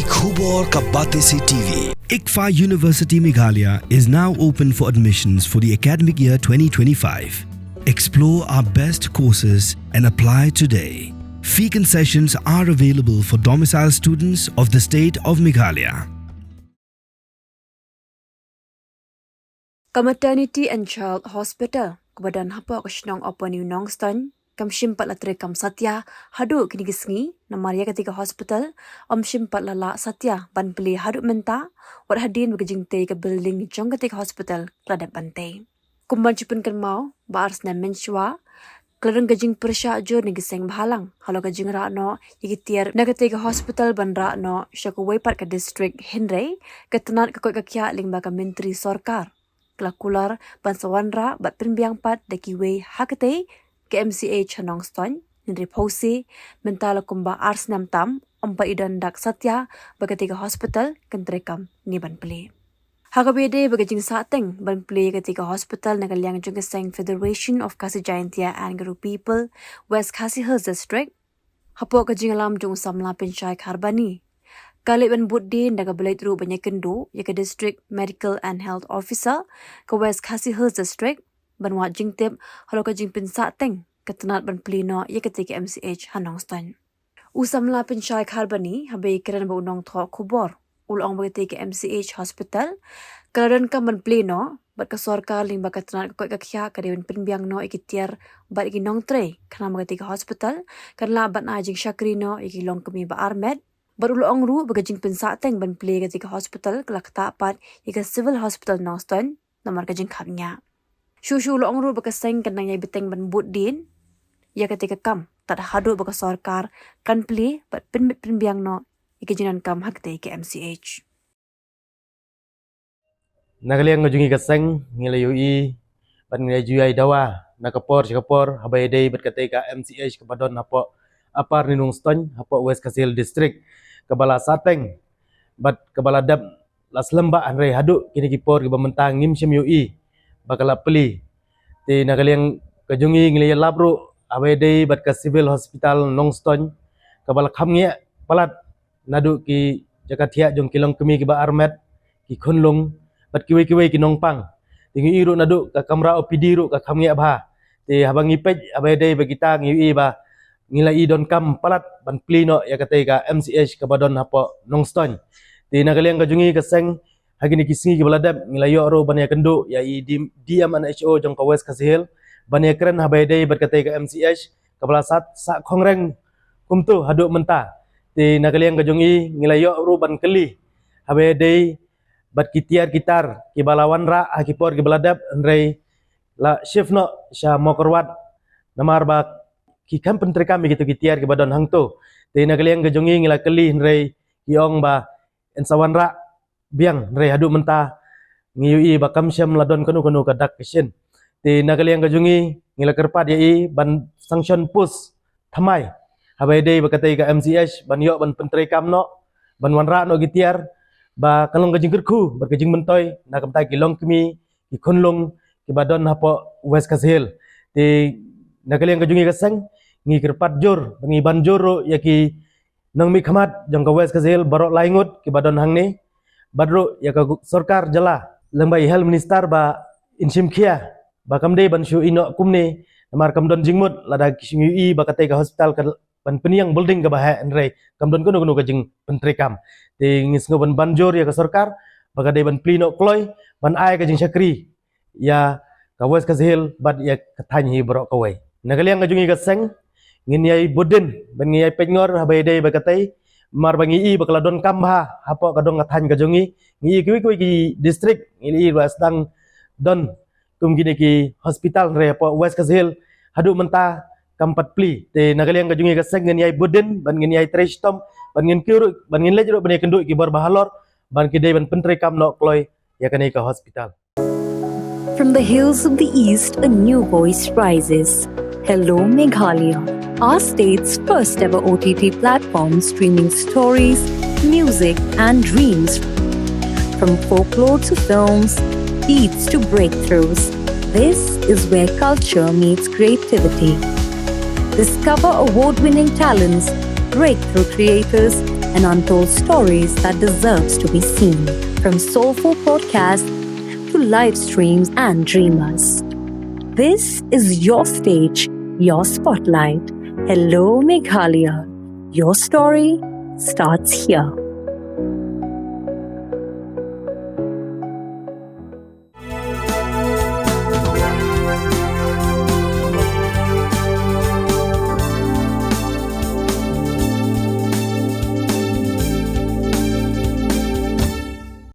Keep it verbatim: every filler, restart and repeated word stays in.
Khubor ka Batesi T V. ICFAI University Meghalaya is now open for admissions for the academic year twenty twenty-five. Explore our best courses and apply today. Fee concessions are available for domicile students of the state of Meghalaya. Ka Maternity and Child Hospital kaba don hapoh ka shnong Upper New Nongstoiñ kam shym pat la treikam satia haduh kine ki sngi, namar ïa katei ka hospital ym shym pat la lah satia ban plie haduh mynta, wat hadien ba ka jingtei ka building jong katei ka hospital ka la dep ban tei. Kum ban shu pynkynmaw, ba ar snem mynshuwa ka la don ka jingpyrshah jur na ki seng bhalang halor ka jingrah noh ïa ki tiar na katei ka hospital ban rah noh sha kawei pat ka district, hynrei ka tnat ka koit ka khiah lyngba ka myntri sorkar ka la kular ban sa wanrah bad pynbiang pat da kiwei ha katei ka M C H ha Nongstoiñ. Hynrei phewse mynta la kumba ar snem tam ym pat i don dak satia ba katei ka hospital kan treikam ne ban plie. Ha kaba ïadei bad ka jingsahteng ban plie katei ka hospital na ka liang jong ka seng Federation of Khasi Jaintia and Garo People, West Khasi Hills District, hapoh ka jingïalam jong u samla Pynshai Kharbani, ka leit ban bud dien da kaba leit ruh ban ïakynduh ïa ka District Medical and Health Officer ka West Khasi Hills District ban wad jingtip halor ka jingpynsahteng ka tnat ban plie noh ïa katei ka M C H ha Nongstoiñ. U samla Pynshai Kharbani, haba ïakren bad u nongthoh khubor, u la ong ba katei ka M C H hospital ka la donkam ban plie noh bad ka sorkar lyngba ka tnat ka koit ka khiah ka dei ban pynbiang noh ïa ki tiar bad ïa ki nongtrei, khnang ba katei ka hospital kan lah ban ai jingshakri noh ïa ki longkmie ba armet. Bad u la ong ruh ba ka jingpynsahteng ban plie katei ka hospital ka la ktah pat ïa ka Civil Hospital Nongstoiñ namar ka jingkhapngiah. Shuh shuh u la ong ruh ba ka seng kan nang ïai bteng ban bud dien ïa katei ka kam tad haduh ba ka sorkar kan plie bad pynbit pynbiang noh ïa ka jingdonkam ha katei ka M C H. Na ka liang ka jong ngi ka seng, ngi la ïohi bad ngi la ju ïai dawa na ka por sha ka por haba ïadei bad katei ka M C H kaba don hapoh Upper New Nongstoiñ, hapoh West Khasi Hills District, kaba la sahteng bad kaba la dep la slem bha, hynrei haduh kine ki por kiba mynta ngim shym ïohi ba ka la plie. Te na ka liang ka jong ngi, ngi la ïalap ruh haba ïadei bad ka Civil Hospital Nongstoiñ, kaba la khapngiah palat naduh ki jaka thiah jong ki longkmie kiba armet, ki khunlung bad kiwei kiwei ki nongpang. Te ngi ïohi ruh naduh ka kamra O P D ruh ka khapngiah bha. Te haba ngi peit haba ïadei bad kita, ngi ïohi ba ngi la i donkam palat ban plie noh ïa katei ka M C H kaba don hapoh Nongstoiñ. Te na ka liang ka jong ngi ka seng, ha kine ki sngi kiba la dep ngi la ïoh ruh ban ïakynduh ïa i D-, D M and H O jong ka West Khasi Hills ban ïakren haba ïadei bad katei ka M C H kaba la sah, sah khongreng kumto haduh mynta. Te na ka liang ka jong ngi, ngi la ïoh ruh ban kylli haba ïadei bad ki tiar ki tar kiba la wanrah ha ki por kiba la dep, hynrei la shift noh sha Mawkyrwat namar ba kim pyntreikam ïa kito ki tiar kiba don hangto. Te na ka liang ka jong ngi, ngi la kylli, hynrei ki ong ba yn sa wanrah biang, hynrei haduh mynta ngi ïohi ba kam shym la don kano kano ka dak ka shin. Te na ka liang ka jong ngi, ngi la kyrpad ïa i ban sanction post thymmai haba ïadei bad katei ka M C H ban ïoh ban pyntreikam noh, ban wanrah noh ki tiar, ba ka long ka jingkyrkhu bad ka jingmyntoi na ka bynta ki longkmie, ki khunlung kiba don hapoh West Khasi Hills. Te na ka liang ka jong ngi ka seng, ngi kyrpad jur bad ngi ban jur ruh ïa ki nongmihkhmat jong ka West Khasi Hills baroh lai ngut kiba don hangne, bad ruh ïa ka gu-, sorkar jylla lyngba i Health Minister ba yn shim khia ba kam dei ban shu ïehnoh kumne, namar kam don jingmut lada ki shu ïohi ba katei ka hospital ka ban pynïeng building kaba heh, hynrei kam don kano kano ka jingpyntreikam. Te ngi sngew ban ban jur ïa ka sorkar ba ka dei ban plie noh kloi ban ai ka jingshakri ïa ka West Khasi Hills bad ïa ka thaiñ hi baroh kawei. Na ka liang ka jong ngi ka seng, ngin ïai bud dien bad ngin ïai peit ngor haba ïadei bad katei, namar ba ngi i ba ka la donkam bha hapoh ka dong ka thaiñ ka jong ngi. Ngi i kiwei kiwei ki district, ngi i ba sdang don kum kine ki hospital, hynrei hapoh West Khasi Hills haduh mynta kam pat plie. Te na ka liang ka jong ngi ka seng, ngin ïai bud dien bad ngin ïai trei shitom bad ngin kiew ruh, bad ngin leit ruh ban ïakynduh ïa ki bor ba halor ba ki dei ban pyntreikam noh kloi ïa kane ka hospital. From the hills of the East, a new voice rises. Hello, Meghalaya, our state's first ever O T T platform streaming stories, music, and dreams. From folklore to films, beats to breakthroughs, this is where culture meets creativity. Discover award winning talents, breakthrough creators, and untold stories that deserves to be seen. From soulful podcasts to live streams and dreamers. This is your stage, your spotlight. Hello, Meghalaya. Your story starts here.